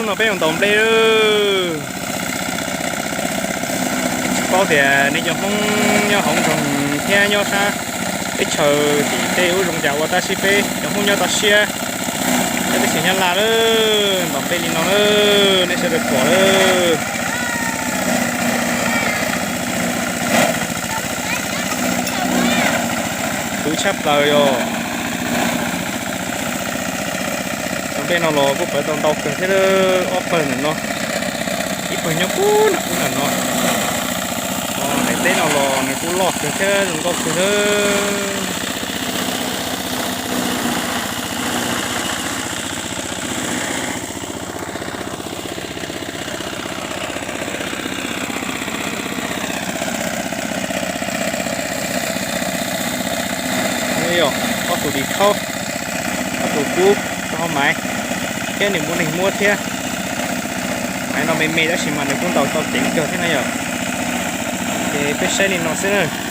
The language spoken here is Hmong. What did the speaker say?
No peb yuav ntaus nplej lawm. Tsis paub tias nej cov Hmoob nyob hauv nroog thiab nyob sab teb chaws tim tej ub zoo cas ua, tab sis peb cov Hmoob nyob toj siab, nyob teb chaws Nyab Laj lawm, ntaus nplej li no lawm, nej sawv daws pom lawm. Khwv tshaj plaws yog. Cov nplej no los kuj pawv tau ntau kawg thiab, ob pawg ntawm no, ib pawg nyob puag nram ub ntawm no. Daim teb no los nws kuj loj kawg thiab zoo nkauj kawg thiab. Yog ob tug dim khaub, ob tug kub rau hauv maiv, thiab nws muaj neeg muab thiab. Maiv no me me tab sis mas nws kuj ntaus tau ceev kawg thiab na yom. Ces peb saib li no xwb na.